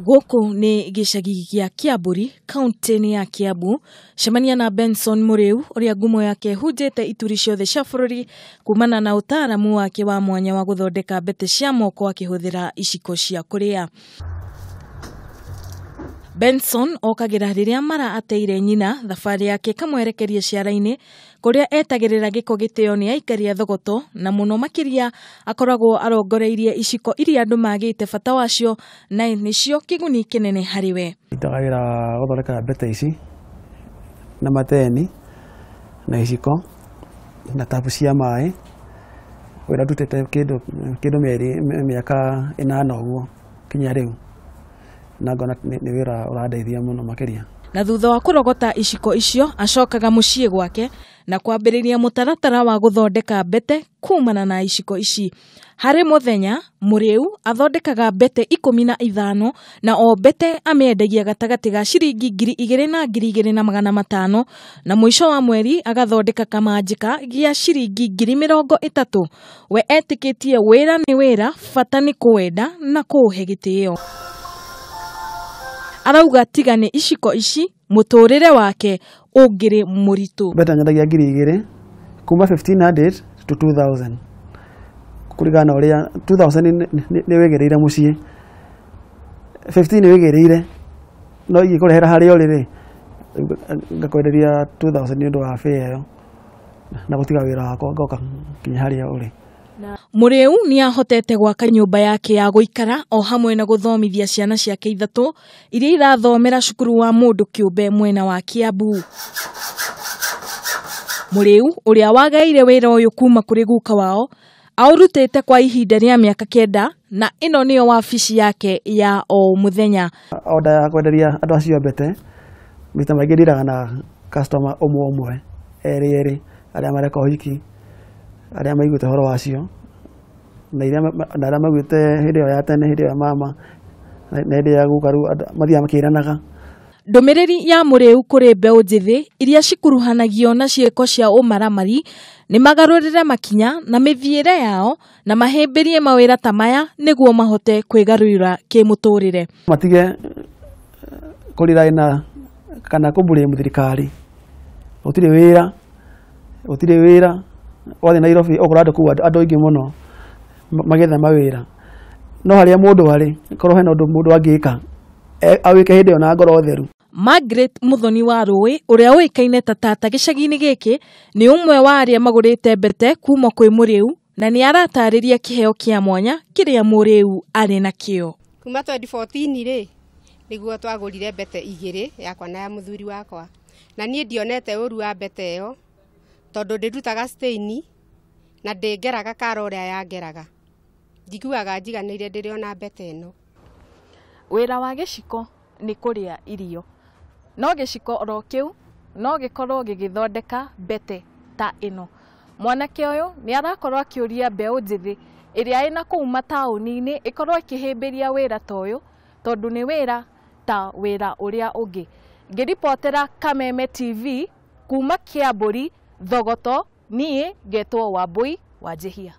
Gũkũ nĩ gĩcagi gĩa Kĩambũri, kaũntĩ-inĩ ya Kiambu. Cemania na Benson Mũrĩu ũrĩa ngumo yake ĩhunjĩte ituri ciothe cia bũrũri kumana na ũtaaramu wake wa mwanya wa gũthondeka mbete cia moko akĩhũthĩra iciko cia kũrĩa. Benson okagĩra rĩrĩa mara ateire nyina, thabarĩ yake ĩkamwerekeria ciara-inĩ kũrĩa etagĩrĩra gĩko gĩtĩo nĩ aikari a Thogoto, na mũno makĩria akoragwo arongoreirie iciko iria andũ magĩte bata wacio na nĩcio kĩguni kĩnene harĩ we. Ndutaga wĩra wa gũthondeka mbete ici na mateni na iciko na tabu cia maĩ. Wĩra ndutĩte kĩndũ mĩeri mĩaka 8 ũguo kinya rĩu, na ngona nĩ wĩra ũrandeithia mũno makĩria. Na thutha wa kũrogota iciko icio acokaga mũciĩ gwake na kwambĩrĩria mũtaratara wa gũthondeka mbete kumana na iciko ici. Harĩ mũthenya Mũrĩu athondekaga mbete 15 na o mbete amĩendagia gatagatĩ ga ciringi 2,000 na 2,500, na mũico wa mweri agathondeka kamanjĩka gĩa ciringi 30,000. We etĩkĩtie wĩra nĩ wĩra, bata nĩ kũwenda na kũũhe gĩtĩo. Arauga tiga nĩ iciko ici mũtũrĩre wake ũngĩrĩ mũritũ. Mbete nyendagia 2,000 kuma 1500 to 2000 kũringana na ũrĩa 2000 nĩ wĩgĩrĩire mũciĩ, 15 nĩ wĩgĩrĩire, no ingĩkũrehera harĩa ũrĩ rĩ, ngakwenderia 2000 nĩ ũndũ wa fare ĩyo na gũtiga wĩra wakwa ngoka nginya harĩa ũrĩ. Mũrĩu nĩ ahotete gwaka nyũmba yake ya gũikara o hamwe na gũthomithia ciana ciake 3 iria irathomera cukuru wa mũndũ kĩũmbe mwena wa Kiambu. Mũrĩu ũrĩa wagaire wĩra ũyũ kuma kũrĩ guka wao aũrutĩte kwa ihinda rĩa mĩaka 9, na ĩno nĩyo wabici yake ya o mũthenya. Order ya kwenderia andũ acio mbete maita maingĩ ndiraga na customer ũmwe ũmwe, erĩ erĩ, arĩa mareka ũhiki, arĩa maiguĩte ũhoro wacio, na arĩa maiguĩte hĩndĩ ĩyo ya tene, hĩndĩ ĩyo ya mama na hĩndĩ ya guka, rĩu andũ mathiaga makĩranaga. Ndũmĩrĩri ya Mũrĩu kũrĩ mbeũ njĩthĩ iria cikuruhanagio na ciĩko cia ũmaramari nĩ magarũrĩre makinya na mĩthiĩre yao na mahĩmbĩrie mawĩra ta maya nĩguo mahote kwĩgarũrĩra kĩmũtũrĩre. Matige kũrira na kana kũblame thirikari, gũtirĩ wĩra, gũtirĩ wĩra. Wathiĩ Nairobi ũkora andũ kũu andũ aingĩ mũno magĩetha mawĩra, no harĩa mũndũ arĩ korwo hena ũndũ mũndũ angĩka awĩke hĩndĩ ĩyo na ngoro theru. Margaret Muthoni wa Rũĩ ũrĩa ũĩkaine ta tata gĩcagi-inĩ gĩkĩ nĩ ũmwe wa arĩa magũrĩte mbete kuma kwĩ Mũrĩu, na nĩ aratarĩria kĩheo kĩa mwanya kĩrĩa Mũrĩu arĩ nakĩo. Kuma 2014 rĩ nĩguo twagũrire mbete 2 yakwa na ya mũthuri wakwa, na niĩ ndionete ũru wa mbete ĩyo tondũ ndĩrutaga stain na ndĩngeraga kara ũrĩa yangeraga. Njiguaga njiganĩire ndĩrĩ mbete ĩno. Wĩra wa gĩciko nĩ kũrĩa irio, no gĩciko oro kĩu no gĩkorwo gĩgĩthondeka mbete ta ĩno. Mwanake ũyũ nĩ arakorwo akĩũria mbeũ njĩthĩ ĩrĩa ĩna kũu mataũni-inĩ ĩkorwo ĩkĩhĩmbĩria wĩra ta ũyũ, tondũ nĩ wĩra ta wĩra ũrĩa ũngĩ. Ngĩribotera Kameme TV kuma Kĩambũri, Thogoto, niĩ ngetwo Wambui wa Njĩhia.